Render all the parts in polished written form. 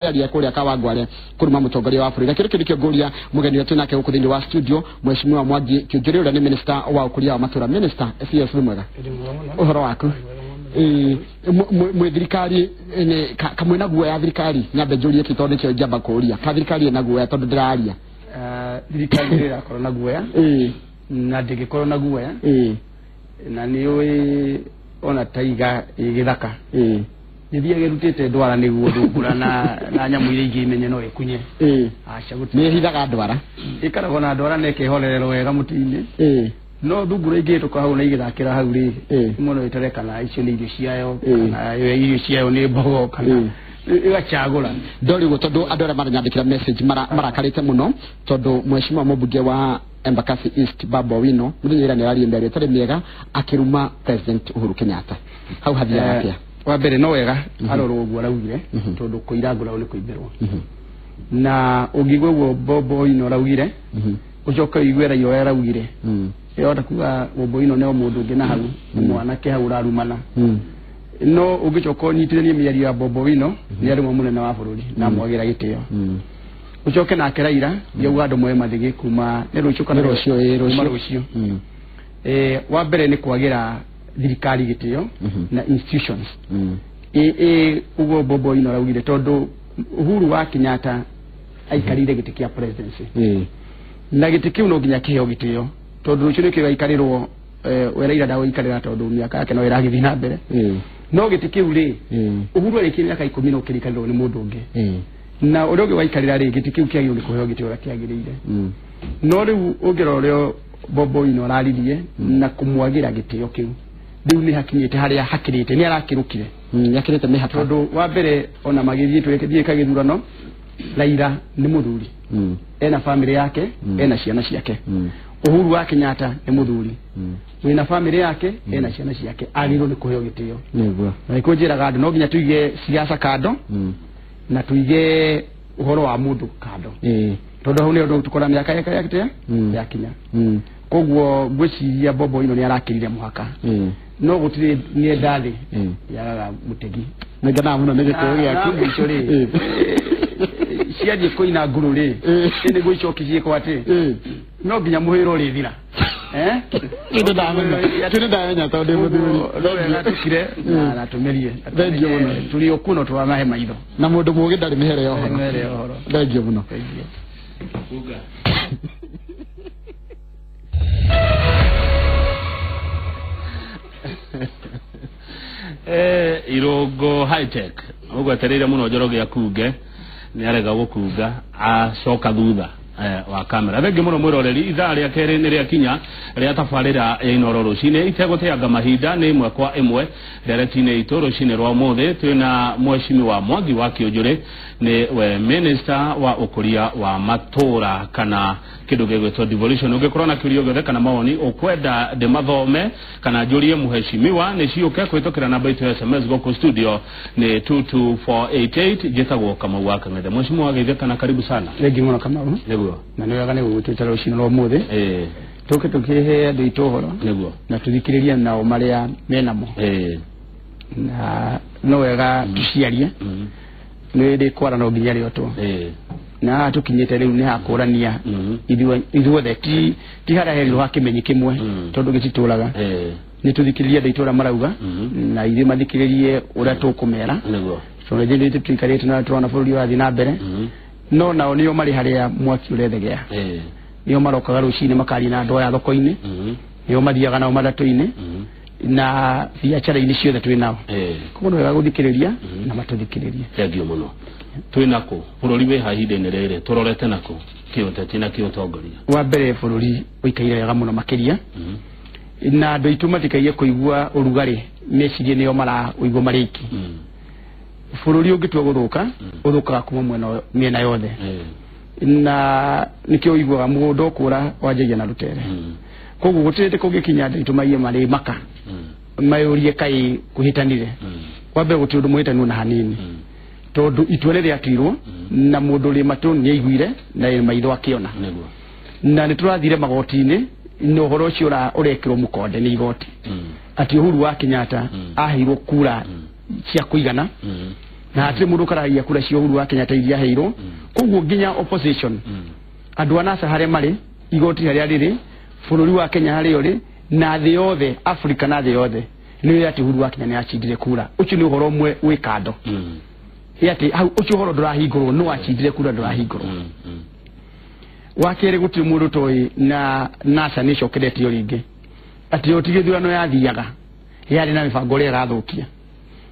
Aria kuria Kawangware kuruma mutongoria wa bũrũri. Na kĩndũ kĩu ngũria mũgeni wetu nake gũkũ thĩinĩ wa studio, Mheshimiwa Mwangi Kiunjuri, ũrĩa nĩ minister wa ũkũria wa matũra. Minister, CS, nĩ mwega? Ũhoro waku? Mwĩ thirikari kamwe na guoya thirikari? Nyambe njũrie kĩ, tondũ nĩkĩo njamba kũũria ka thirikari ĩna guoya, tondũ ndĩraria. Thirikari nĩ ĩrakorwo na guoya na ndĩngĩkorwo na guoya, na nĩ ũĩ ona taiga ĩ gĩthaka nĩthiaga ĩrutĩte ndwara nĩguo thungura na nyamũ iria ingĩ imenye no ĩkunye. Aca, gũtirĩ. Nĩ ĩhithaga ndwara. Ĩkaragwo na ndwara na ĩkehorererwo wega mũtĩ-inĩ, no thungura ingĩhĩtũka hau na igĩthakĩra hau rĩ, mũno ĩtare kana icio nĩ irio ciayo, kana irio ciayo nĩ mbogo, kana ĩgacagũra. Ndori ũguo tondũ andũ arĩa maranyandĩkĩra message marakarĩte mũno tondũ mheshimiwa mũmbunge wa Embakasi East Babu Owino mũthenya ira nĩ ararie mĩario ĩtarĩ mĩega akĩruma President Uhuru Kenyatta. Hau hathiaga atĩa? Wa mbere, no wega arorwo ũguo araugire, tondũ kũira ngũrao nĩ kũimbĩrwo, na ũngĩigua ũguo Bobo Owino araugire, ũcoke ũigue Raila ũrĩa araugire, ĩrahota kuga Bobo Owino nĩ o mũndũ ũngĩ na hau nĩ mwanake hau ũrarumana, no ũngĩcoka ũnyitithanie mĩario ya Bobo Owino, nĩ arĩ mũnene wa bũrũri na mwagĩra gĩtĩo, ũcoke nake Raila yauga andũ moe mathĩgĩ kuma nĩ rũciũ kana Nĩ rũciũ, ĩĩ, kuma rũciũ. Rũciũ. Wa mbere nĩ kwagĩra thirikari gĩtĩo na institutions. Ĩ ũguo Bobo Owino araugire, tondũ Uhuru wa Kenyatta aikarĩire gĩtĩ kĩa presidency, na gĩtĩ kĩu no nginya kĩheo gĩtĩo, tondũ rũciũ nĩkĩo gĩgaikarĩrwo. We Raila ndagũikarĩra tondũ mĩaka yake no ĩragĩthiĩ na mbere, no gĩtĩ kĩu rĩ, Uhuru arĩkie mĩaka 10 no kĩrĩikarĩrwo nĩ mũndũ ũngĩ, na ũrĩa ũngĩ waikarĩra rĩ, gĩtĩ kĩu kĩagĩrĩirwo nĩ kũheo gĩtĩo ũrĩa kĩagĩrĩire. No rĩu ũngĩrora ũrĩa Bobo Owino araririe na kũmwagĩra gĩtĩo kĩu, rĩu nĩ hakinyĩte harĩa hakĩrĩte, nĩ arakĩrũkire. Nĩakĩrĩte mĩhaka. Tondũ wa mbere, ona magĩthiĩ tũgĩthiĩ kagĩthurano, Raila nĩ mũthuri, ena famĩlĩ yake, ena ciana ciake. Uhuru wa Kenyatta nĩ mũthuri wĩna famĩlĩ yake, ena ciana ciake, agĩrĩirwo nĩ kũheo gĩtĩo. Na nĩkĩo njĩraga andũ no nginya tuige siasa kando na tuige ũhoro wa mũndũ kando, tondũ hau nĩ ũndũ tũkora mĩaka yake yakĩte yakinya. Koguo ngwĩciria Bobo Owino nĩ arakĩrire mũhaka, no gũtirĩ ng'enda thĩ yagaga mũtegi. Nĩngenaga mũno nĩ gĩtĩo Na gĩaku. mũico rĩ, ciathiĩ kũina nguru rĩ, nĩguo icoki ciĩkwo atĩ no nginya mũhĩro ũrĩthira. Kĩndũ ndamenya, kĩndũ ndamenya tondũ ndĩ mũthuri. No wega tũkire na tũmerie. Thank you mũno. Tũrĩ o kuo no tũramahe maitho. Na mũndũ mũũgĩ ndarĩ mĩhere ya ũhoro. Mĩhere ya ũhoro. Thank you mũno. Thank you. Kuga. Irũngũ High-Tech ũgwetereire mũno Njoroge akunge, nĩ arega gũkunga, acoka thutha wa kamera. Thengi mũno mwĩroreri, ithaa rĩa kerĩ nĩ rĩakinya rĩa tabarĩra ya Inoro rũcinĩ. Itegũteanga mahinda, nĩ ĩmwe kwa ĩmwe ndereti-inĩ itũ rũcinĩ rwa ũmũthĩ. Twĩna Mheshimiwa Mwangi wa Kiunjuri, nĩ we minister wa ũkũria wa matũra kana kĩndũ gĩgwĩtwo devolution. Ũngĩkorwo na kĩũria gĩothe kana mawoni ũkwenda ndĩmathome kana njũrie mheshimiwa, nĩ ciũke kũhĩtũkĩra namba itũ ya SMS gũkũ studio nĩ 22488. Njĩtagwo Kamau wa Kang'ethe. Mheshimiwa, geithia kana karibu sana. Thengi mũno, Kamau. Na nĩ wega nĩ gũgũtwĩta rũcinĩ rwa ũmũthĩ, tũke tũkĩhe andũ aitũ ũhoro na tũthikĩrĩrie nao marĩa menamo, na no wega tũciarie. Nĩ ndĩ kwara no nginya rĩotwo, na haha tũkinyĩte rĩu nĩ hakũrania ithuothe, ti harĩa herirwo ha kĩmenyi kĩmwe, tondũ gĩtitũraga. Nĩ tũthikĩrĩrie andũ aitũ ũrĩa marauga, na ithuĩ mathikĩrĩrie ũrĩa tũkũmera, tondũ ithuĩ tũikarĩte na tũrona bũrũri ũrathiĩ na mbere, no nao nĩo marĩ harĩa mwaki ũrethegea, nĩo marokaga rũcinĩ makaria na andũ aya thoko-inĩ, nĩo mathiaga nao matatũ-inĩ na biacara-inĩ ciothe twĩ nao. Koguo nĩ wega gũthikĩrĩria na matũthikĩrĩrie. Thengiũ mũno. Twĩ nakũ? Bũrũri wĩ ha ihinda-inĩ rĩrĩ? Tũrorete nakũ kĩũteti na kĩũtongoria? Wa mbere, bũrũri ũikaire wega mũno makĩria, na andũ aitũ matikaire kũigua ũrugarĩ, mecirie nĩo maraũigua marĩ aiki. Bũrũri ũngĩtua gũthũka, ũthũkaga kuma mwena mĩena yothe, na nĩkĩo ũiguaga mũgũnda ũkũra wanjagia na rũtere. Koguo gũtirĩ hĩndĩ kũngĩkinya andũ aitũ maiye marĩ maka mayũrie kaĩ kũhĩtanire. Wa mbere, gũtirĩ ũndũ mũhĩtanu na hanini, tondũ itua nĩ rĩatuirwo na mũndũ ũrĩ matũ nĩ aiguire na wĩ maitho akĩona. Na nĩ tũrathire magoti-inĩ na ũhoro ũcio ũrekĩrwo mũkonde nĩ igoti atĩ Uhuru wa Kenyatta aheirwo kura cia kũigana. Na hatirĩ mũndũ ũkaragia kura cia Uhuru wa Kenyatta iria aheirwo. Koguo nginya opposition andũ a NASA harĩa marĩ, igoti harĩa rĩrĩ, bũrũri wa Kenya harĩa ũrĩ, na thĩ yothe, Africa na thĩ yothe, nĩ atĩ Uhuru wa Kenya nĩ acindire kura. Ũcio nĩ ũhoro ũmwe wĩ kando. Atĩ hau ũcio ũhoro ndũrahingũrwo, no acindire kura ndũrahingũrwo. Wa kerĩ gũtirĩ mũndũ ũtoĩ na NASA nĩ ĩcokeretio rĩngĩ atĩ o ti gĩthurano yathiaga yarĩ na mĩbango ĩrĩa ĩrathũkia.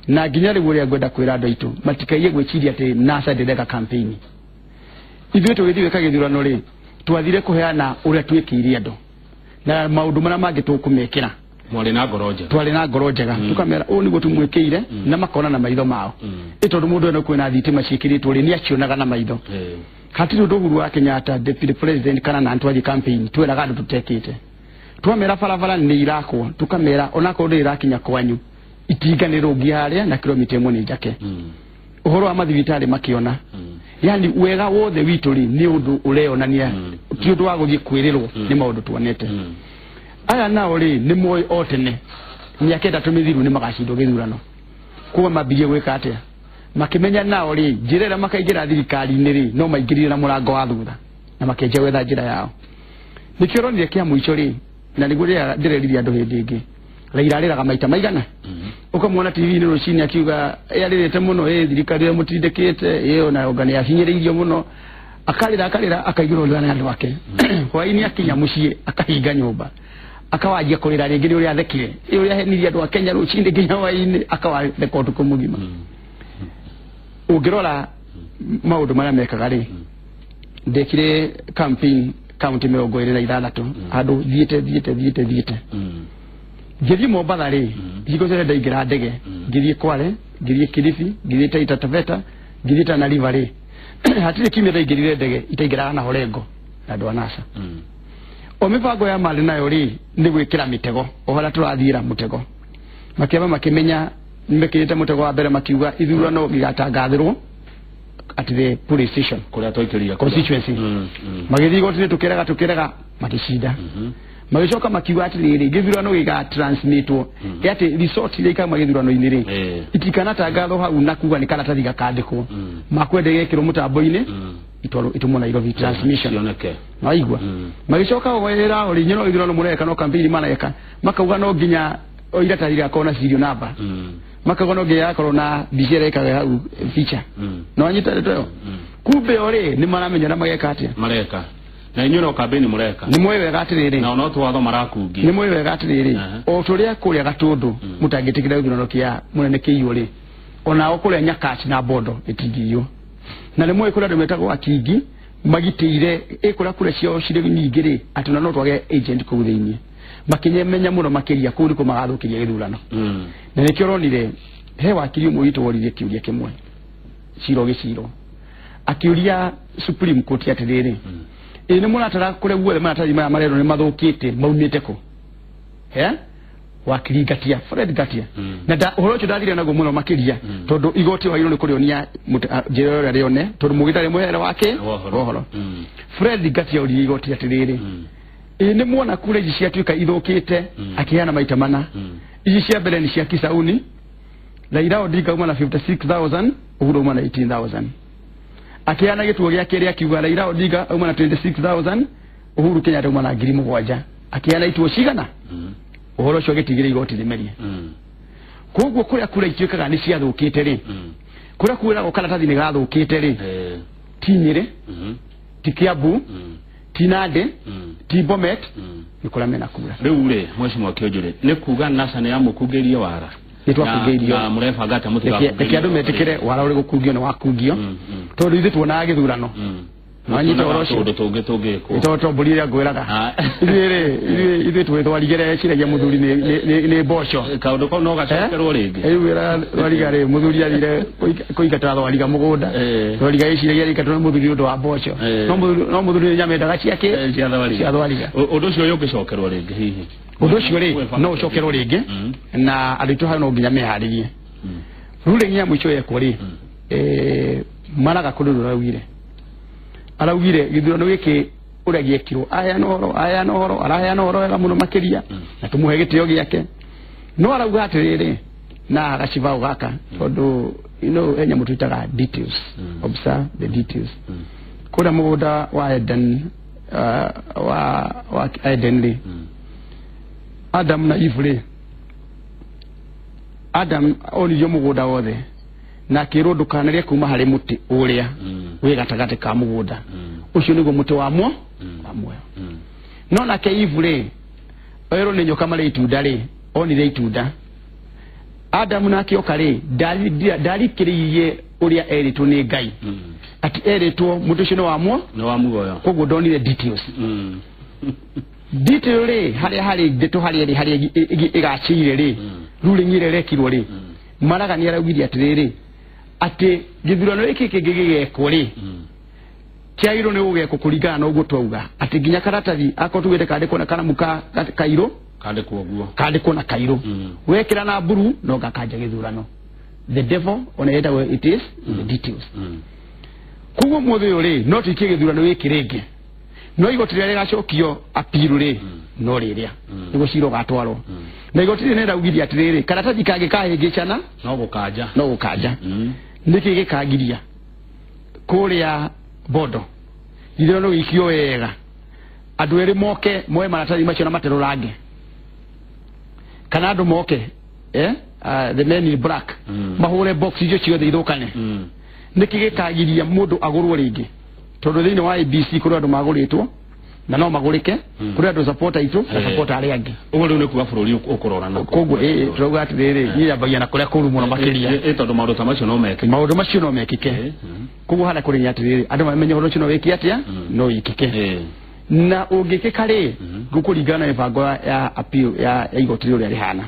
Na nginya rĩu ũrĩa ngwenda kwĩra andũ aitũ matikaiye gwĩciria atĩ NASA ndĩreka campaign. Ithuĩ tũgĩthiĩ gwĩka gĩthurano rĩ, twathire kũheana ũrĩa twĩkĩire andũ na maũndũ marĩa mangĩ tũkũmekĩra. Mwarĩ na ngoro njega. Twarĩ na ngoro njega. Tũkamera ũũ nĩguo tũmwĩkĩire na makona na maitho mao. Ĩ tondũ mũndũ eno kwĩna thitima ciĩkĩrĩtwo rĩ, nĩ acionaga na maitho. Hatirĩ ũndũ Uhuru wa Kenyatta deputy president kana na twathiĩ campaign twĩraga andũ tũtekĩte. Twamera barabara nĩ irakwo, tũkamera onakorwo ndĩrĩ ĩrakinya kwanyu itinga nĩ rũngi harĩa na kilomita ĩmwe nĩ njake. Ũhoro wa mathibitarĩ makĩona. Yani wega wothe witũ rĩ nĩ ũndũ ũreyonania, ti ũndũ wa gũthiĩ kwĩrĩrwo nĩ maũndũ tuonete. Aya nao rĩ nĩ moĩ o tene mĩaka ĩtatũ mĩthiru nĩ magacindwo gĩthurano. Koguo mambirie gwĩka atĩa? Makĩmenya nao rĩ njĩra ĩrĩa makaingĩra thirikari-inĩ rĩ no maingĩrire na mũrango wa thutha na makĩanjia gwetha njĩra yao. Nĩkĩo ũronire kĩa mũico rĩ, na nĩguo ndĩreririe andũ hĩndĩ ĩngĩ, Raila arĩraga maita maigana. Ũkamwona TV-inĩ rũcinĩ akiuga arĩrĩte mũno, ĩ thirikari ĩyo mũtindĩkĩte, ĩ ona onga nĩ ahinyĩrĩirio mũno. Akarĩra akarĩra akaigĩrwo nĩ andũ ake. Hwaĩ-inĩ akinya mũciĩ akahinga nyũmba, akawanjia kũrĩra rĩngĩ nĩ ũrĩa athekire, ĩ ũrĩa ahenirie andũ a Kenya rũcinĩ nginya hwaĩ-inĩ, akawatheka ũtukũ mũgima. Ũngĩrora maũndũ marĩa mekaga rĩ, ndekire campaign county 26 handũ thiĩte. Ngĩthiĩ Mombatha rĩ, hingo ciothe ndaingĩra ndege, ngĩthiĩ Kwale, ngĩthiĩ Kilifi, ngĩthiĩ Taita Taveta, ngĩthiĩ Tana River rĩ, hatirĩ kiumia ndaingĩrire ndege itaingĩraga na Horengo na andũ a NASA. O mĩbango ya marĩ nayo rĩ nĩ gwĩkĩra mĩtego, o harĩa tũrathiĩra mũtego. Makĩamba makĩmenya nĩmekĩrĩte mũtego wa mbere makiuga ithurano igatangathĩrwo at the police station kũrĩa twaikĩria constituency. Magĩthiĩ igoti-inĩ tũkĩrega magĩcinda. Magĩcoka makiuga atĩrĩrĩ gĩthurano gĩgatransmitwo atĩ resort iria ikauma gĩthurano-inĩ rĩ itikanatangathwo hau na kuga nĩ karatathi gakandĩkwo, makwenda gĩkĩrwo mũtambo-inĩ itwarwo itũmwo Nairobi transmission cioneke. Waigua? Magĩcoka wĩra ũrĩ inyuĩ no gĩthurano mũreka no campaign mareka, makauga no nginya o iratathi rĩgakorwo na serial number, makauga no nginya gakorwo na mbica ĩrĩa ĩkaga hau feature. No anyita ndeto ĩyo? Kumbe o rĩ nĩ maramenya na mageka atĩa? Mareka. Na inyuĩ no campaign mũreka. Nĩ moĩ wega atĩrĩrĩ. Na no twatho marakungia. Nĩ moĩ wega atĩrĩrĩ. O tũrĩa kũrĩa Gatũndũ mũtangĩtĩkĩra gĩthurano kĩa mũnene kĩiywo rĩ, onao kũrĩa Nyakach na Bondo gĩtingĩiywo. Na nĩ moĩ kũrĩa andũ metagwo akingi magitĩire ĩ kũrĩa kura ciao cirĩ nyingĩ rĩ, atĩ ona no twage agent kũu thĩinĩ. Makĩmenya mũno makĩria kũu nĩkuo magathũkĩria gĩthurano. Na nĩkĩo ũronire he wakiri ũmwe witũ woririe kĩũria kĩmwe cira ũgĩcirwo, akĩũria Supreme Court atĩrĩrĩ, ĩ nĩ mũratara kũrĩa guothe maratathi maya marerwo nĩ mathũkĩte maumĩte kũ? Wakiri Ngatia, Fred Ngatia. Na ũhoro ũcio ndathire naguo mũno makĩria tondũ igoti wagĩrĩirwo nĩ kũrĩonia njĩra ĩrĩa rĩone tondũ mũgĩtarĩ mwehere wake ũhoro. Fred Ngatia oririe igoti atĩrĩrĩ, ĩ nĩ muona kura ici ciatuĩka ithũkĩte, akĩheana maita mana. Ici cia mbere nĩ cia Kisauni, Raila Odinga auma na 56,000, Uhuru auma na 18,000. Akĩheana gĩtuo gĩa kerĩ akiuga Raila Odinga auma na 26,000, Uhuru Kenyatta auma na 7,000. Akĩheana ituo cigana? Ũhoro ũcio agĩtigĩra igoti rĩmerie. Koguo kũrĩa kura ituĩkaga nĩ ciathũkĩte rĩ, kũrĩa kwĩragwo karatathi nĩ gathũkĩte rĩ, ti Nyĩrĩ, ti Kiambu, ti Nandi, ti Bomet, nĩ kũrĩa mena kura. Rĩu rĩ Mheshimiwa Kĩonjũrĩ, nĩ kuga NASA nĩ yamũkungĩirie wara? Nĩ twakungĩirio. Na mũrebanga atĩa mũtigakungĩrio? Reke andũ metĩkĩre wara ũrĩ gũkungio nĩ wakungio, tondũ ithuĩ tuonaga gĩthurano. Wanyita ũhoro ũcio? Tũndũ tũngĩ tũngĩkwo. Tondũ to mbũri ĩrĩa ngwĩraga. Ithuĩ rĩ, ithuĩ twĩtwarigĩre ciragia mũthuri nĩ mboco. Kaũndũ kau no gacokerwo rĩngĩ. Rĩu wĩra thwariga rĩ, mũthuri athire kũingata thwariga mũgũnda. Thwariga ĩciragia ĩingatwo nĩ mũthuri ũndũ wa mboco. No mũthuri nĩ nyama endaga ciake? Cia thwariga. Cia thwariga. Ũndũ ũcio ũngĩcokerwo rĩngĩ hihi? Ũndũ ũcio rĩ, no ũcokerwo rĩngĩ na andũ aitũ hau no nginya meharĩrie. Ruling ya mũico yekwo rĩ, maraga kũndũ rũraugire. Araugire gĩthurano gĩkĩ ũrĩa gĩekirwo, aheana ũhoro, aheana ũhoro, araheana ũhoro wega mũno makĩria, na tũmũhe gĩtĩo gĩake. No arauga atĩrĩrĩ, na gacibao gaka, tondũ you know enya mutwitaga details. Observe the details. Kura muguda wa Eden wa Eden ri Adam na Eve ri Adam onirio mugunda wothe na akirwo ndukanarie kuma hari muti uria wi gatagati ka mugunda ucio niguo muti wa muoyo no nake Eve ri erwo ni nyoka mari itunda ri onire itunda Adam nake oka ri ndarikiririe uria eritwo ni Ngai ati eritwo muti ucio ni wa muoyo koguo ndonire details. Detail ri haria hari ndeto haria ri haria igacire ri ruling ire rekirwo ri Maraga ni araugirie atiriri ati githurano giki kingi gigekwo ri kiagirwo ni gugekwo kuringana na uguo twauga ati nginya karatathi akorwo tugite kandikwo na karamu ka kairo kandikwo guo kandikwo na kairo wekira na mburu no gakanja githurano. The devil ona yetagwo it is the details. Koguo muthe uyu ri no tuikie githurano giki ringi no igoti rĩrĩa rĩgacokio apiru rĩ no rĩrĩa nĩguo cira ũgatwarwo na igoti rĩrĩ nĩraugirie atĩrĩrĩ karatathi kangĩ kahĩngĩcana no gũkanja no gũkanja nĩkĩ gĩkangiria kũrĩa Bondo githurano gĩikio wega andũ erĩ moke moe maratathi macio na materũrange kana andũ moke the men in black mahũre box icio ciothe ithũkane nĩkĩ gĩkangiria mũndũ agũrwo rĩngĩ tondu thiini wa ABC kuri andu maguritwo na no magurike kuri andu supporter itu na supporter aria angi uguo riu ni kuga bururi ukurora na koguo turauga atiriri ni yambagia na kuria kuru muno makiria tondu maundu ta macio no mekike maundu macio no mekike koguo hana kuri ni atiriri andu mamenye uhoro ucio no wiki atia no wikike na ungikika ri gukuringana na mibango ya appeal ya igoti riria rihana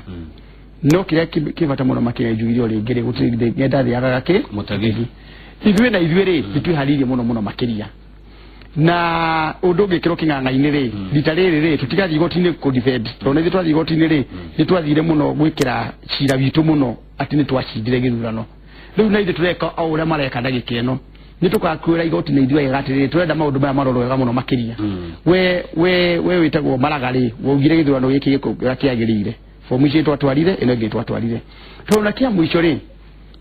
no kiria kibata muno makiria njugire ringi ri gutiri ngenda thiaga gaki mutegi ithuĩ na ithuĩ rĩ nĩtwĩharĩirie mũno mũno makĩria na ũndũ ũngĩkĩrwo kĩng'ang'a-inĩ rĩ rita rĩrĩ rĩ tũtigathiĩ igoti-inĩ kũ defend tondũ nĩ ithuĩ twathiĩ igoti-inĩ rĩ nĩtwathire mũno gwĩkĩra cira witũ mũno atĩ nĩtwacindire gĩthurano rĩu na ithuĩ tũreka o ũrĩa mareka ndagĩka ĩno nĩtũgakwĩra igoti na ithuĩ wega atĩrĩrĩ tũrenda maũndũ maya marorwo wega mũno makĩria we wĩtagwo Maraga rĩ waugire gĩthurano gĩkĩ ũrĩa kĩagĩrĩire fomu icio twatwarire ĩno ĩngĩ twatwarire tondũ na kĩa mũico rĩ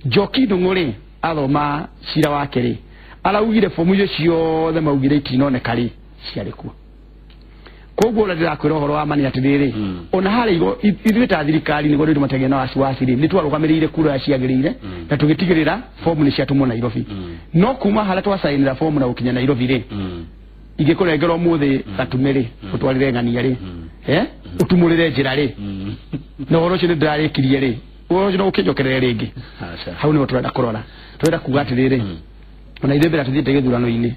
Njoki Ndung'u rĩ athoma cira wake rĩ araugire fomu icio ciothe maugire itinoneka rĩ ciarĩ kuo koguo ũrĩa ndĩrakwĩra ũhoro wa mani atĩrĩrĩ ona harĩa ithuĩ ta thirikari nĩguo andũ matagĩa na wasiwasi rĩ nĩtwarũgamĩrĩire kura ciagĩrĩire na tũgĩtigĩrĩra fomu nĩ ciatũmwo Nairobi no kuma harĩa twacainĩra fomu na gũkinya Nairobi rĩ ingĩkũnengera ũmũthĩ gatume rĩ ũtwarĩre ng'ania rĩ ũtumũrĩre njĩra rĩ na ũhoro ũcio nĩndĩrarĩkirie rĩ ũhoro ũcio no ũkĩnjokerere rĩngĩ hau nĩho tũrenda kũrora tũrenda kuga atĩrĩrĩ ona ithuĩ mbere tũthiĩte gĩthurano-inĩ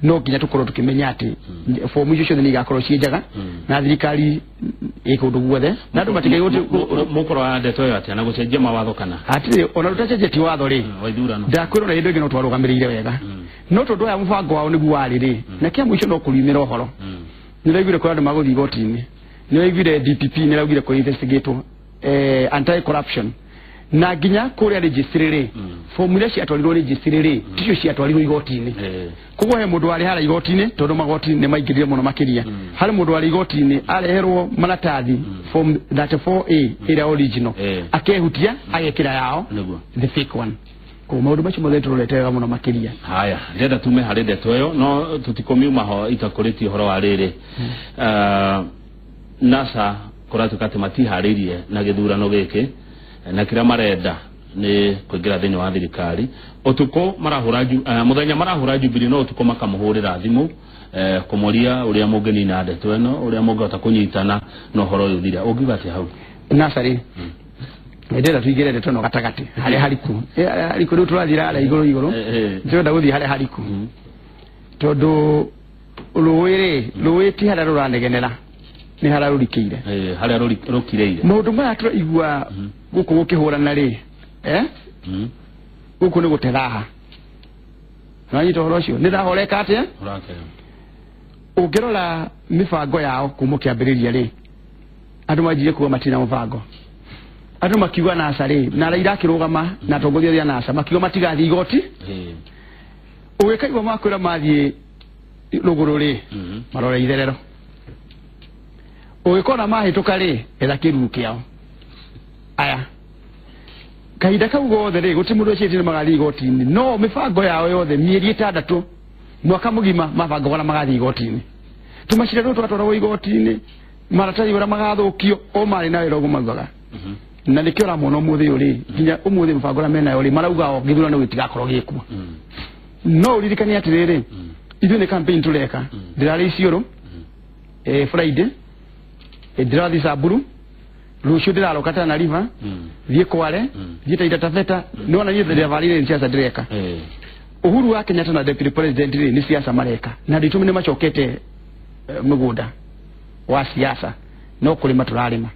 no nginya tũkorwo tũkĩmenya atĩ fomu icio ciothe nĩ igakorwo ciĩ njega na thirikari ĩ kũndũ guothe na andũ matikaigwo mũkũrora ndeto ĩyo atĩa na gũcenjia mawatho kana atĩrĩ ona tũtacenjetie watho rĩ ndakwĩrwo na hĩndĩ ĩngĩ no twarũgamĩrĩire wega no tondũ aya mũbango wao nĩguo warĩ rĩ na kĩa mũico no kũriumĩra ũhoro nĩraiguire kũrĩ andũ magũthiĩ igoti-inĩ nĩraiguire DPP nĩraugire kũ investigatwo anti corruption na nginya kuria registry ri fomu iria ciatwarirwo registry ri ticio ciatwarirwo igoti-inĩ koguo he mũndũ warĩ harĩa igoti-inĩ tondũ magoti nĩ maingĩrire mũno makĩria harĩ mũndũ warĩ igoti-inĩ areherwo maratathi form 34A ĩrĩa original akehutia agekĩra yao the fake one koguo maũndũ macio mothe tũrorete wega mũno makĩria haya ndĩrenda tume harĩ ndeto ĩyo no tũtikũmiuma ho itakũrĩtie ũhoro wa rĩrĩ NASA kũratuĩka atĩ matiharĩirie na gĩthurano gĩkĩ na kĩrĩa marenda nĩ kũingĩra thĩinĩ wa thirikari ũtukũ marahũra mũthenya marahũra Jubilee no ũtukũ makamũhũrĩra thimũ kũmoria ũrĩa mũngĩnina ndeto ĩno ũrĩa mũngĩhota kũnyitana na ũhoro ũyũ ũthire ũngiuga atĩa hau NASA rĩ ndĩrenda tũingĩre ndeto ĩno gatagatĩ harĩa hariku hariku rĩu tũrathiĩ harĩa igũrũ igũrũ ndĩrenda gũthiĩ harĩa hariku tondũ rũĩ rĩ rũĩ ti harĩa rũranegenera nĩ harĩa rũrikĩire harĩa rũkirĩire maũndũ maya tũraigua gũkũ gũkĩhũrana rĩ gũkũ nĩ gũte thaha nĩwanyita ũhoro ũcio nĩ thaha ũreka atĩa ũngĩrora mĩbango yao kuma kĩambĩrĩria rĩ andũ manjirie kuga matirĩ na mũbango andũ makiuga NASA rĩ na Raila akĩrũgama na atongoria othe a NASA makiuga matigathiĩ igoti ũgĩkaigua makwĩra mathiĩ rũgũrũ rĩ marore itherero ũgĩkona mahĩtũka rĩ etha kĩruru kĩao aya Kahinda kau gothe rĩ gũtirĩ mũndũ wĩcirĩtie nĩ magathiĩ igoti-inĩ, no mĩbango yao yothe mĩeri 6 mwaka mũgima mabango ũrĩa magathiĩ igoti-inĩ. Tũmacira tũtũ twatwaragwo igoti-inĩ, maratathi ũrĩa magathũkio, o marĩ na wĩra ũguo maugaga. Na nĩkĩo ũramona ũmũthĩ ũyũ rĩ, nginya ũmũthĩ mũbango ũrĩa menayo rĩ, marauga o gĩthurano gĩtigakorwo gĩkuo. No ũririkane atĩrĩrĩ, ithuĩ nĩ campaign tũreka. Ndĩrarĩ Isiolo Friday, ndĩrathiĩ Samburu, rũciũ ndĩraroka Tana River, thiĩ Kwale, thiĩ Taita Taveta, nĩwona niĩ ndĩrabarire nĩ siasa ndĩreka. Uhuru wa Kenyatta na deputy president rĩ nĩ siasa mareka, na andũ aitũ nĩ macokete mũgũnda wa siasa, no kũrĩma tũrarĩma.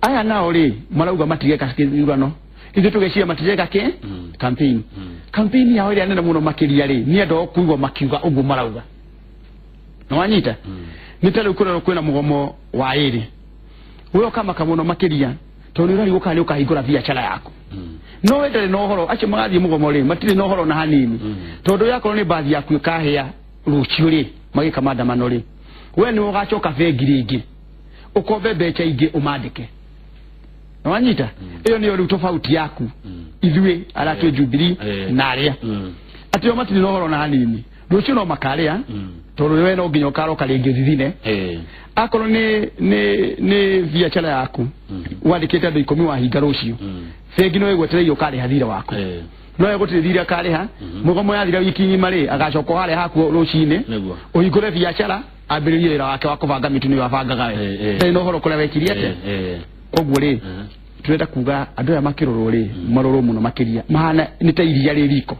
Aya nao rĩ marauga matigeka gĩthurano, ithuĩ tũgeciria matireka kĩ campaign. Campaign yao ĩrĩa nene mũno makĩria rĩ nĩ andũ ao kuigua makiuga ũguo marauga. Nĩ wanyita? Nĩ ta rĩu kũrĩa kwĩna mũgomo wa ĩrĩ, we ũkamaka mũno makĩria tondũ nĩ ũrarigwo kana nĩ ũkahingũra biacara yaku. No we ndarĩ na ũhoro, acio magathiĩ mũgomo rĩ matirĩ na ũhoro na hanini, tondũ yakorwo nĩ mbathi yaku ĩkahĩa rũciũ rĩ magĩka maandamano rĩ, we nĩ ũgacoka bengi rĩngĩ ũkombe mbeca ingĩ ũmandĩke. Nĩ wanyita? Ĩyo nĩyo rĩu tofauti yaku ithuĩ arĩa twĩ Jubilee na arĩa atĩ o matirĩ na ũhoro na hanini. Rũciũ no makarĩa tondũ we no nginya ũkaroka rĩngĩ ũthithine. Akorwo nĩ biacara yaku wandĩkĩte andũ 10 wahinga rũciũ, bengi no ĩgwetereire ũkarĩha thirĩ waku, no ĩgũtirĩ thirĩ akarĩha. Mũgomo yathira wiki ng'ima rĩ agacoka harĩa haku rũcinĩ ũhingũre biacara ambĩrĩrie wĩra wake wa kũbanga mĩtu nĩwe abangaga we, ndarĩ na ũhoro kũrĩa wekire atĩa. Koguo rĩ tũrenda kuga andũ aya makĩrorwo rĩ marorwo mũno makĩria, mahana nĩ ta iria rĩ riko.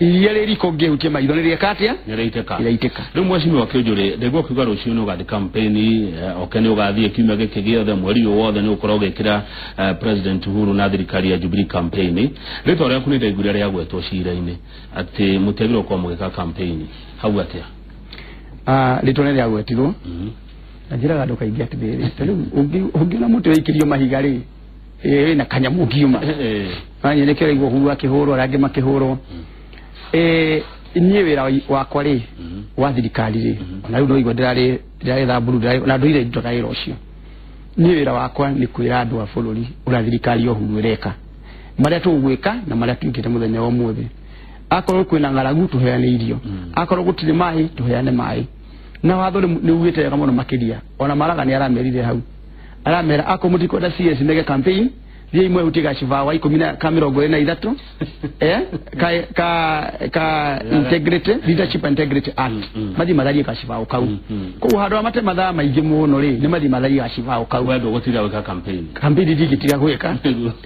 Iria rĩ riko ũngĩhutia maitho nĩ rĩeka atĩa? Nĩrĩitĩka. Rĩraitĩka. Rĩu mheshimiwa Kĩũnjũrĩ, ndaigua ũkiuga rũciũ nĩ ũgathiĩ campaign, oke nĩ ũgathiĩ kiumia gĩkĩ gĩothe, mweri ũyũ wothe nĩ ũgũkorwo ũgĩkĩra President Uhuru na thirikari ya Jubilee campaign. Rĩtwa rĩaku nĩ ndaiguire rĩagwetwo cira-inĩ atĩ mũtiagĩrĩirwo gũkorwo mũgĩka campaign, hau atĩa? Rĩtwa nĩ rĩagwetirwo na njĩraga andũ kaingĩ atĩrĩrĩ, ta rĩu ũngĩona mũtĩ waikĩrio mahiga rĩ, wĩna kanyamũ ũngiuma. Wanyita nĩkĩo ũraigua Uhuru akĩhũrwo, arĩa angĩ makĩhũrwo. Niĩ wĩra wakwa rĩ wa thirikari rĩ, ona rĩu no igua ndĩrarĩ Samburu, na ndũire ndutaga wĩra ũcio. Niĩ wĩra wakwa nĩ kwĩra andũ a bũrũri ũrĩa thirikari ya Uhuru ĩreka, marĩa tũgwĩka na marĩa twĩkĩte mũthenya wa ũmũthĩ. Akorwo kwĩna ng'aragu tũheane irio, akorwo gũtirĩ maĩ tũheane maĩ. Na watho nĩ ugĩte wega mũno makĩria, ona Maraga nĩ aramerire hau, aramera akorwo mũtikwenda CS mege campaign, thiĩi mwehutie gaciba wa 10 na ka 23 ka integrity leadership integrity act, mathiĩ matharie gacibaũ kau. Koguo handũ ha mate mathaa maingĩ mũno rĩ, nĩ mathiĩ matharie gacibaũ kau. We ndũgũtiga gwĩka campaign? Campaign ndingĩtiga gwĩka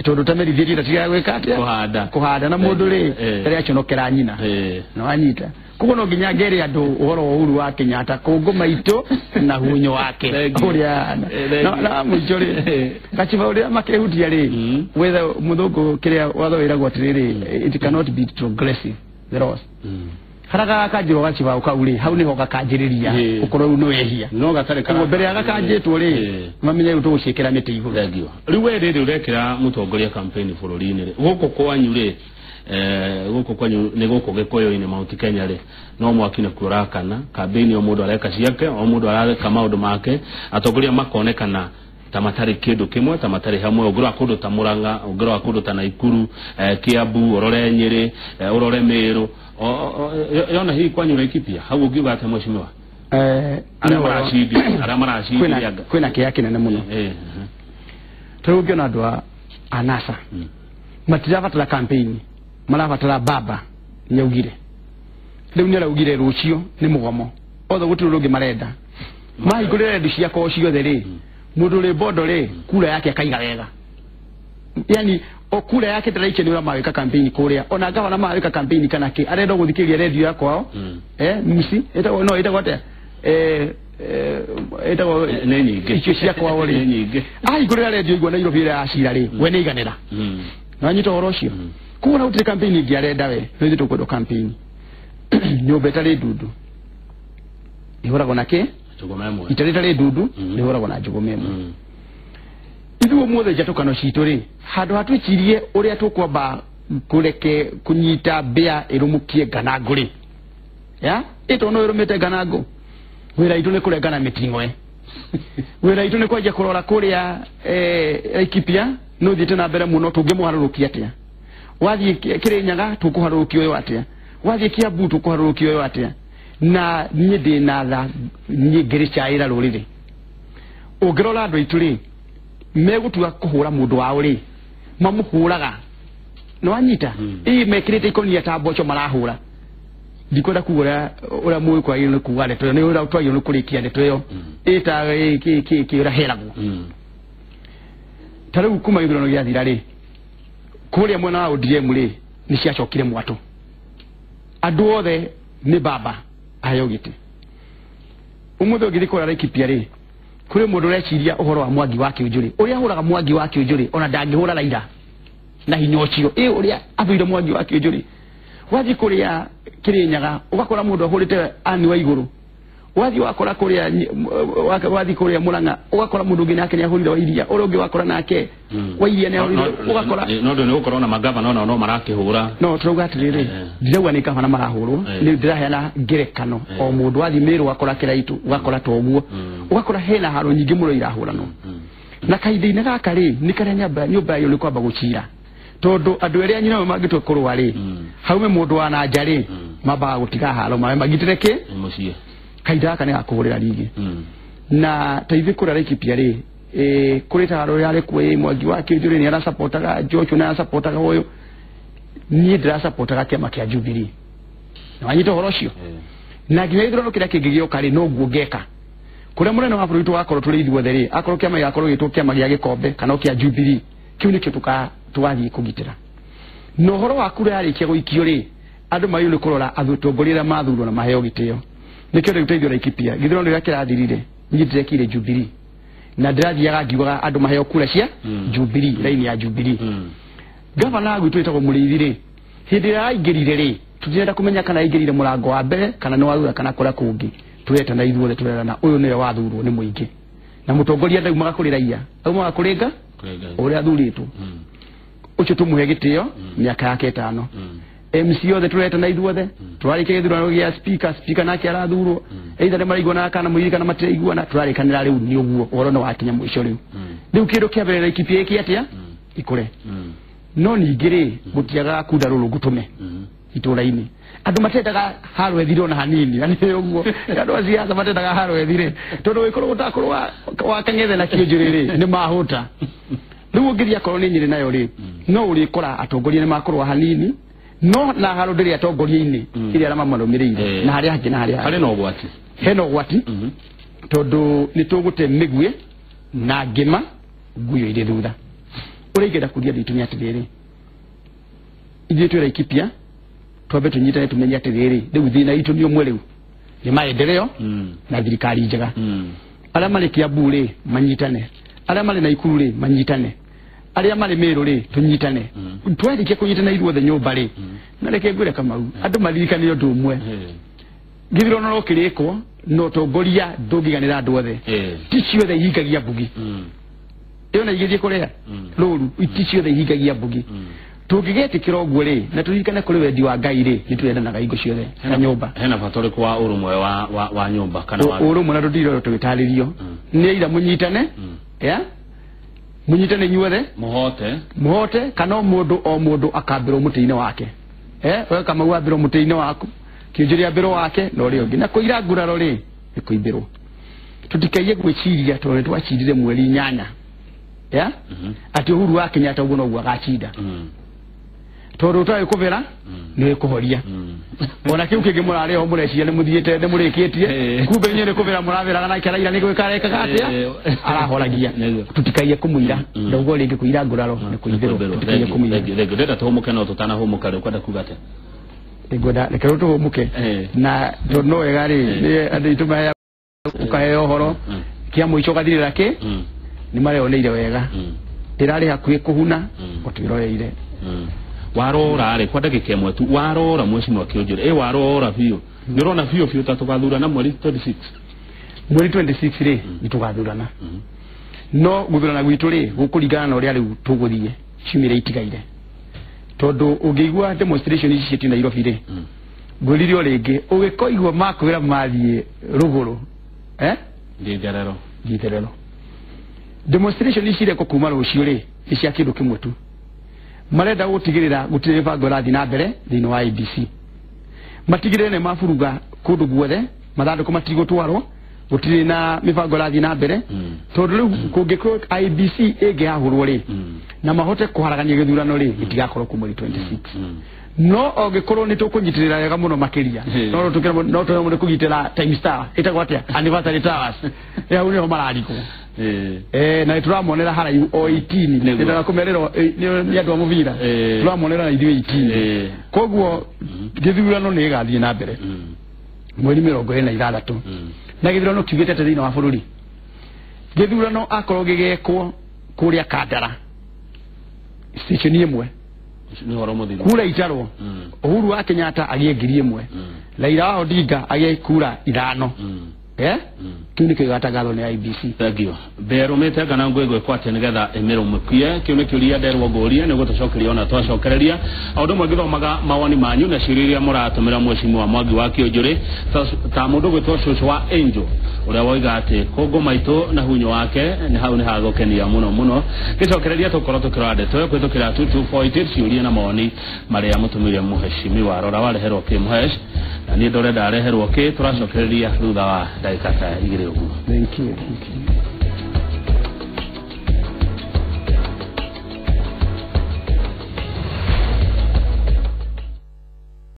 tondũ tamerithĩtie ndatigaga gwĩka atĩa? Kũhanda. Kũhanda na mũndũ rĩ ndarĩ aconokera nyina. Na wanyita. Koguo no nginya ngere andũ ũhoro wa Uhuru wa Kenyatta kũngũ maitũ na hunyo wake ũrĩa na mũico rĩ gaciba ũrĩa makĩhutia rĩ wetha mũthũngũ kĩrĩa watho wĩragwo atĩrĩrĩ, it cannot be progressive the laws. Harĩa gakanjĩrwo gacibaũ kau rĩ, hau nĩho gakanjĩrĩria ũkorwo rĩu nĩ wehia. No gatarĩ koguo mbere ya gakanjĩtwo rĩ mamenye rĩu tũgũciĩkĩra mĩtĩ igũrũ. Thengiũ. Rĩu we rĩrĩ ũrekĩra mũtongoria campaign bũrũri-inĩ rĩ, gũkũ kwanyu rĩ, gũkũ kwanyu nĩ gũkũ Gĩkũyũ-inĩ Mount Kenya rĩ, no mwaki nĩkuo ũrakana, campaign o mũndũ areka ciake, o mũndũ areka maũndũ make, atongoria makonekana ta matarĩ kĩndũ kĩmwe, ta matarĩ hamwe. Ũngĩrora kũndũ ta Murang'a, ũngĩrora kũndũ ta Naikuru, Kiambu, ũrore Nyĩrĩ, ũrore Meru, yona hihi kwanyu Laikipia hau ũngiuga atĩa mheshimiwa? Arĩa maracindia kwĩna kĩeha kĩnene mũno. Ta rĩu ũngĩona andũ a NASA matirabatara campaign, marabatara baba nĩaugire. Rĩu nĩaraugire rũciũ nĩ mũgomo, othe gũtirĩ ũndũ ũngĩ marenda. Mahingũrĩre redio ciakwa ciothe rĩ, mũndũ ũrĩ bondo rĩ kura yake akaiga wega, yani o kura yake ndaraikia nĩ ũrĩa magĩka campaign kũrĩa, ona gavana magĩka campaign kana kĩ, arenda gũthikĩrĩria redio ya kwao mc ĩtagwo no ĩtagwo atĩa ĩtagwo nĩ nyingĩ icio cia kwao rĩ nĩ nyingĩ, ahingũrĩra redio igua Nairobi ĩrĩa ya cira rĩ we nĩ iganĩra. Na nyita ũhoro ũcio. Koguo na gũtirĩ campaign ĩngĩ arenda we, no ithuĩ tũkwendwo campaign. Nyũmba ĩtarĩ ndundu ĩhũragwo na kĩ? Njũgũma ĩmwe. Itarĩ ĩtarĩ ndundu ĩhũragwo na njũgũma ĩmwe. Ithuĩ ũmũthĩ njatũkano citũ rĩ, handũ ha twĩcirie ũrĩa tũkwamba kũreke kũnyita mbĩa ĩrũmũkie nganangũ rĩ, ya ĩtondũ no ĩrũmĩte nganangũ, wĩra witũ nĩ kũrengana mĩting'oe, wĩra witũ nĩ kwanjia kũrora kũrĩa Laikipia no thiete na mbere muno tũngĩmũharũrũkia atĩa wathiĩ Kĩrĩnyaga tũkũharũrũkia ũyũ atĩa wathiĩ Kiambu tũkũharũrũkia ũyũ atĩa na niĩ ndĩ na tha niĩ ngĩrĩcaĩra rũrĩrĩ ũngĩrora andũ aitũ rĩ megũtua kũhũra mũndũ wao rĩ mamũhũraga nĩ wanyita ĩ mekĩrĩte ikũnia ta mboco marahũra ndikwenda kuga ũrĩa mũĩ kwagĩrĩirwo nĩ kuga ndeto ĩyo nĩ ũrĩa twagĩrĩirwo nĩ kũrĩkia ndeto ĩyo ĩta kĩ ũrĩa heragwo ta rĩu kuma gĩthurano gĩathira rĩ kũrĩa mwena wa ODM rĩ nĩ ciacokire mwatũ andũ othe nĩ baba aheo gĩtĩ ũmũthĩ ũngĩthiĩ kũrĩa Laikipia rĩ kũrĩ mũndũ ũreciria ũhoro wa Mwangi wa Kĩũnjũrĩ ũrĩa ahũraga Mwangi wa Kĩũnjũrĩ ona ndangĩhũra Raila na hinya ũcio ĩ ũrĩa athũire Mwangi wa Kĩũnjũrĩ wathiĩ kũrĩa Kĩrĩnyaga ũgakora mũndũ ahũrĩte Anne wa igũrũ wathiĩ wakora kũrĩa wathiĩ kũrĩa Mũrang'a ũgakora mũndũ ũngĩ nake nĩahũrire Wairia ũrĩa ũngĩ wakora nake Wairia nĩahũrire ũgakora no ndũ nĩ gũkorwo na magavana onao no marakĩhũra no tũrauga atĩrĩrĩ ndirauga nĩ gavana marahũrwo nĩ ndĩraheana ngerekano o mũndũ wathiĩ Mĩrũ ũgakora Kĩraitũ ũgakora toguo ũgakora hena haro nyingĩ mũno irahũranwo na kahinda-inĩ gaka rĩ nĩ karĩa nyũmba ĩyo nĩ kwamba gũcira tondũ andũ arĩa nyina mangĩtua kũrũa rĩ haume mũndũ wa na nja rĩ mambaga gũtiga haro magitĩre kĩ mũciĩ kahinda gaka nĩ gakũhũrĩra rĩngĩ na ta ithuĩ kũrĩa Laikipia rĩ kũrĩ ta haro yarĩ kuo ĩ Mwangi wa Kĩũnjũrĩ nĩ aracapotaga Joshua nĩ aracapotaga ũyũ niĩ ndĩracapotaga kĩama kĩa Jubilee na wanyita ũhoro ũcio na nginya gĩthurano kĩrĩa kĩngĩ gĩoka rĩ noguo ngeka kũrĩa mũnene wa bũrũri tũgakorwo tũrĩ ithuothe rĩ akorwo kĩama gĩgakorwo gĩtwo kĩama gĩa gĩkombe kana kĩa Jubilee kĩu nĩkĩo tũgathiĩ kũgitĩra na ũhoro wa kura yarĩkia gũikio rĩ andũ magĩrĩirwo nĩ kũrora atongoria arĩa mathurwo na maheo gĩtĩo nĩkĩo ndĩgũteithio Laikipia gĩthurano rĩrĩa kĩrathirire niĩ ndĩrekire Jubilee na ndĩrathiaga ngiugaga andũ maheo kura cia Jubilee raini ya Jubilee gavana gwitũ wĩtagwo Mũrĩithi rĩ hĩndĩ ĩrĩa aingĩrire rĩ tũtirenda kũmenya kana aingĩrire mũrango wa mbere kana nĩ wa thutha kana kũrĩa kũngĩ tũretana ithuothe tũrerana ũyũ nĩwe wathurwo nĩ mũingĩ na mũtongoria ndaumaga kũrĩ raia aumaga kũrĩ nga ũrĩa athurĩtwo ũcio tũmũhe gĩtĩo mĩaka yake ĩtano MC othe tũretana ithuothe tũrarĩkia gĩthurano gĩa speaker speaker nake arathurwo either nĩ maraiguana kana mũiri kana matiraiguana tũrarĩkanĩra rĩu nĩ ũguo ũhoro nĩ wakinya mũico rĩu rĩu kĩndũ kĩa mbere Laikipia ĩke atĩa ikũre no ningĩ rĩ gũtiagaga kunda rũrũ ngũtũme itũra-inĩ andũ matendaga haro ethire ona hanini na nĩ ũguo andũ a siasa matendaga haro ethire tondũ wĩkorwo ũtakorwo wa Kang'ethe na Kĩũnjũrĩ rĩ nĩ mahũta rĩu ũngĩthiĩ akorwo nĩ Nyĩrĩ nayo rĩ no ũrĩkora atongoria nĩ makorwo hanini no na haro ndĩrĩ atongoria-inĩ ĩrĩa arĩa mamarũmĩrĩire na harĩa hangĩ na harĩa harĩ na ũgwati hena ũgwati tondũ nĩ tũgũte mĩguĩ na ngĩma nguyo irĩ thutha ũrĩa ingĩenda kũria andũ aitũ nĩ atĩrĩrĩ ithuĩ twĩ Laikipia twambe tũnyitane tũmenye atĩrĩrĩ rĩu thĩna itũ nĩ ũmwe rĩu nĩ maendeleo na thirikari njega arĩa marĩ Kiambu rĩ manyitane arĩa marĩ Naikuru rĩ manyitane arĩa marĩ Meru rĩ tũnyitane twarĩkia kũnyitana ithuothe nyũmba rĩ na reke ngwĩre Kamau andũ maririkane ũndũ ũmwe gĩthurano no kĩrĩkwo no ũtongoria ndũngĩiganĩra andũ othe ti ciothe ihingagia mbugi ĩyo na igĩthiĩ kũrĩa rũru ti ciothe ihingagia mbugi tũngĩgetĩkĩra ũguo rĩ na tũririkane kũrĩ wendi wa Ngai rĩ nĩ tũrendanaga hingo ciothe na nyũmba hena bata ũrĩkũ wa ũrũmwe wa nyũmba kana wa ũrũmwe na tũtirĩ tũgĩtarĩrio nĩ aitha mũnyitane ya mũnyitane inyuothe mũhote kana o mũndũ o mũndũ akambĩrwo mũtĩ-inĩ wake we Kamau ambĩrwo mũtĩ-inĩ waku Kĩũnjũrĩ ambĩrwo wake na ũrĩa ũngĩ na kũira nguraro rĩ nĩ kũimbĩrwo tũtikaiye gwĩciria tondũ nĩ twacindire mweri 8 ya atĩ Uhuru wa Kenyatta ũguo noguo agacinda tondũ ũtarĩ kũbĩra nĩ kũhoria ona kĩu kĩngĩ mũrarĩ ho mũreciria nĩ mũthiĩte nĩ mũrĩkĩtie kumbe inyuĩ nĩ kũbĩra mũrabĩraga nake Raila nĩ gwĩka arekaga atĩa arahoragia tũtikaiye kũmũira ndauga rĩngĩ kũira nguraro nĩ kũimbĩrwo tũtikaiye kũmũira ndĩrenda tũhũmũke no tũtanahũmũka rĩ ũkwenda kuga atĩa ngwenda reke rĩu tũhũmũke na tondũ no wega rĩ nĩ andũ aitũ mahea ũkaheo ũhoro kĩa mũico ũgathirĩra kĩ nĩ mareoneire wega ĩrarĩ hakuhĩ kũhuna o twĩroreire warora rĩ kwa ndagĩka ĩmwe tu warora Mheshimiwa Kĩũnjũrĩ warora biũ nĩ ũrona biũ biũ ta tũgathurana mweri 26 mweri 26 rĩ nĩ tũgathurana no gũthurana gwitũ rĩ gũkũringana na ũrĩa rĩu tũgũthiĩ ciumia itigaire tondũ ũngĩigua demonstration ici ciĩ Nairobi rĩ ngwĩrire o rĩngĩ ũgĩkoigua makwĩra mathiĩ rũgũrũ nditherero demonstration ici irekwo kuma rũciũ rĩ nĩ cia kĩndũ kĩmwe tu. Marenda gũtigĩrĩra gũtirĩ mĩbango ĩrathiĩ na mbere thĩinĩ wa IEBC. Matigĩrĩre nĩ maburuga kũndũ guothe, mathandũkũ matigũtwarwo, gũtirĩ na mĩbango ĩrathiĩ na mbere. Tondũ rĩu kũngĩkorwo IEBC ĩngĩhahũrwo rĩ, na mahote kũharagania gĩthurano rĩ, gĩtigakorwo kuo mweri 26. No angĩkorwo nĩ tũkũnyitĩrĩra wega mũno makĩria, no tũkĩra no tũremwo nĩ kũgitĩra Time Star ĩtagwo atĩa, Anniversary Towers, hau nĩho mararikwo. Na nĩ tũramonera haraihu o 18. Nĩndaga kũmerĩrwo nĩ andũ a mũbira, tũramonera na ithuĩ 18. Koguo gĩthurano nĩ gĩgathiĩ na mbere mweri 26. Na gĩthurano kiugĩte atĩ thĩinĩ wa bũrũri gĩthurano akorwo gĩgekwo kũrĩa Kandara station ĩmwe kura itarwo, Uhuru wa Kenyatta agĩe 1000, Raila wa Odinga agĩe kura 5. Kĩu nĩkĩo gĩgatangathwo nĩ IEBC. Thank you. Mberũmĩte kana ngwĩgwĩkwo atĩ nĩgetha ĩmĩrũmũkie. Kĩu nĩ kĩũria nderwo ngũrie nĩguo tũcokerie ona twacokereria. O ũndũ ũmwe ngĩthomaga mawoni manyu na ciũria iria mũratũmĩra mheshimiwa Mwangi wa Kĩũnjũrĩ, ta mũndũ ũgwĩtwo cũcũ wa Angel ũrĩa woiga atĩ kũngũ maitũ na hunyo wake nĩ hau nĩ hagũkenia mũno mũno. Gĩcokereria tũkorwo tũkĩrora ndeto ĩyo kũhĩtũkĩra 22488 ciũria na mawoni marĩa mũtũmĩire mheshimiwa. Rora wareherwo kĩ mhesh, na niĩ ndore ndareherwo kĩ. Tũracokereria thutha wa ndagĩka ta 2 ũguo. Thank you. Thank you.